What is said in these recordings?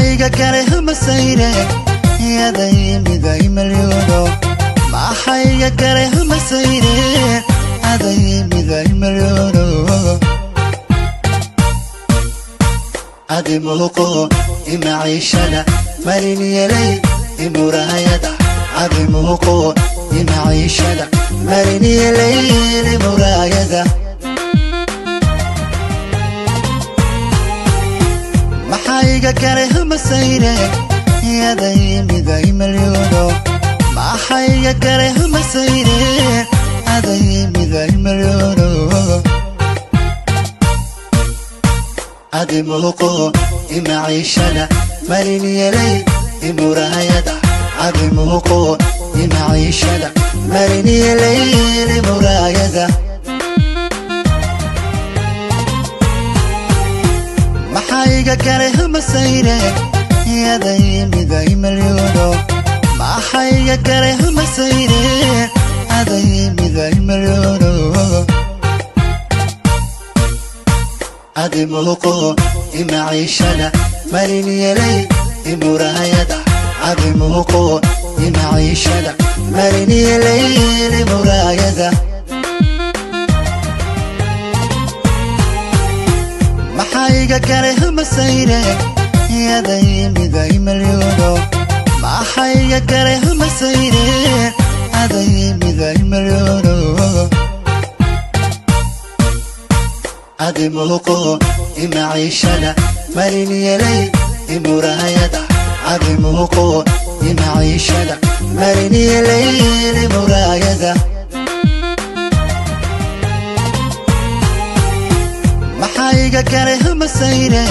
Maxayga galay hamasayre adaymiday malyuuno. Maxayga galay hamasayre adaymiday malyuuno. Adi muuqo imaciishada marin yelay imuraayada. Adi muuqo imaciishada marin yelay imuraayada. Maxayga galay hamasayre adaymiday malyuuno. Maxayga galay hamasayre adaymiday malyuuno. Adi muuqo imaciishada marin yelay imuraayada. Adi muuqo imaciishada marin yelay imuraayada. Maxayga galay hamasayre adaymiday malyuuno. Maxayga galay hamasayre adaymiday malyuuno. Adi muuqo imaciishada marin yelay imuraayada. Adi muuqo imaciishada marin yelay imuraayada. Maxayga galay hamasayre adaymiday malyuuno. Maxayga galay hamasayre adaymiday malyuuno. Adi muuqo imaciishada marin yelay imuraayada. Adi muuqo imaciishada marin yelay imuraayada. Maxayga galay hamasayre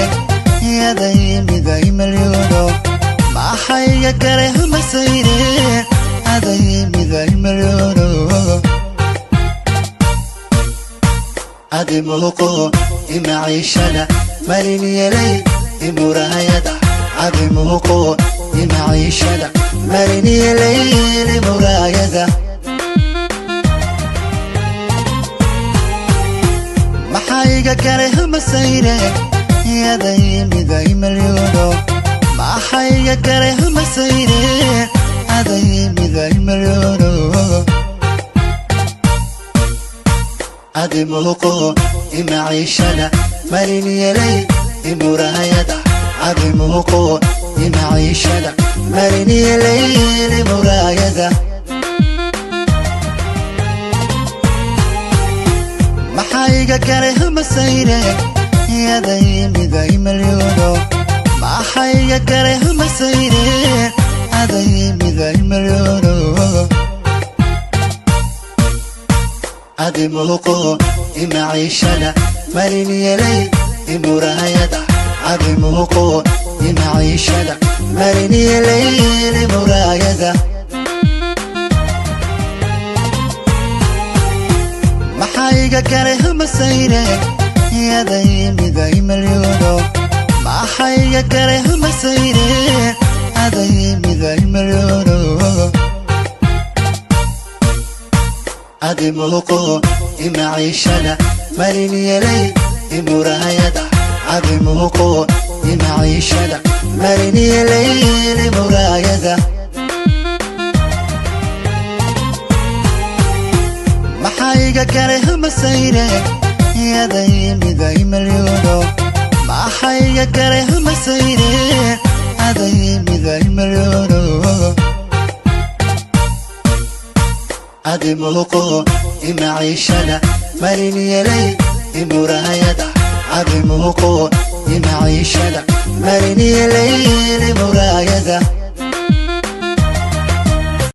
adaymiday malyuuno. Maxayga galay hamasayre adaymiday malyuuno. Adi muuqo imaciishada marin yelay imuraayada. Adi muuqo imaciishada marin yelay imuraayada. Maxayga galay hamasayre adaymiday malyuuno. Maxayga galay hamasayre adaymiday malyuuno. Adi muuqo imaciishada marin yelay imuraayada. Adi muuqo imaciishada marin yelay imuraayada. Maxayga galay hamasayre adaymiday malyuuno. Maxayga galay hamasayre adaymiday malyuuno. Adi muuqo imaciishada marin yelay imuraayada. Adi muuqo imaciishada marin yelay imuraayada. Maxayga galay hamasayre adaymiday malyuuno. Maxayga galay hamasayre adaymiday malyuuno. Adi muuqo imaciishada marin yelay imuraayada. Adi muuqo imaciishada marin yelay imuraayada. Maxayga galay hamasayre adaymiday malyuuno. Maxayga galay hamasayre adaymiday malyuuno. Adi muuqo imaciishada marin yelay imuraayada. Adi muuqo imaciishada marin yelay imuraayada.